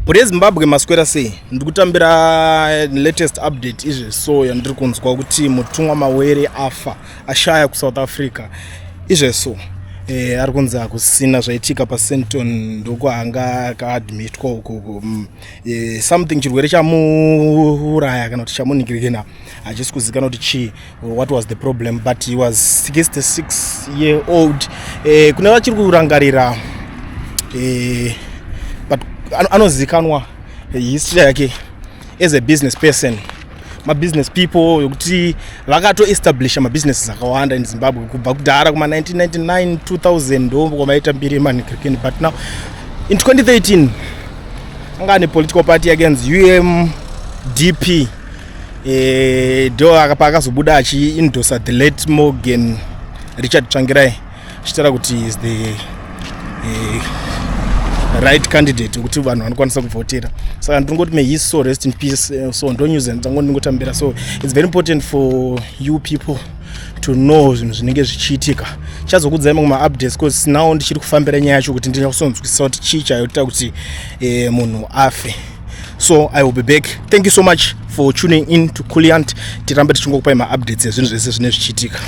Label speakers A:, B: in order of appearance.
A: Mhuri yeZimbabwe, maswera sei? Ndiri kutambira latest update izve so yandiri kunzwa kuti Mutumwa Mawere afa, ashaya kuSouth Africa izve so. Ari kunzi hakusina zvaitika paSandton, ndokwaanga akaadmitwa uko. Something chirwere chamuuraya kana kuti chamunhingirikena, hachisi kuzikanwa kuti chii, what was the problem, but he was 66 year old. Kune vachiri kurangarira, but anozikanwa history yake as a business person, mabusiness people yokuti vakatoestablisha mabusinesses akawanda in Zimbabwe kubva kudhara kuma-1999, 2000, ndo kwamaita mbiri manhingirikeni. But now in 2013 anga ane political party yake yanzi UMDP. Ndo akapa akazobuda achiendorsa the late Morgan Richard Tsvangirai, achitaura kuti is the right candidate wekuti vanhu vanokwanisa kuvhotera. Saka ndinongoti may his soul rest in peace. So ndo news ndango ndingotambira. So it's very important for you people to know zvinhu zvinenge zvichiitika. Chazokudzai mamwe maupdates, because now ndichiri kufambira nyaya yacho kuti ndinyatsonzwisisa kuti chii chayoita kuti munhu afe. So I will be back. Thank you so much for tuning in to Kuliant. Tirambe tichingokupai maupdates ezvinhu zvese zvinenge zvichiitika.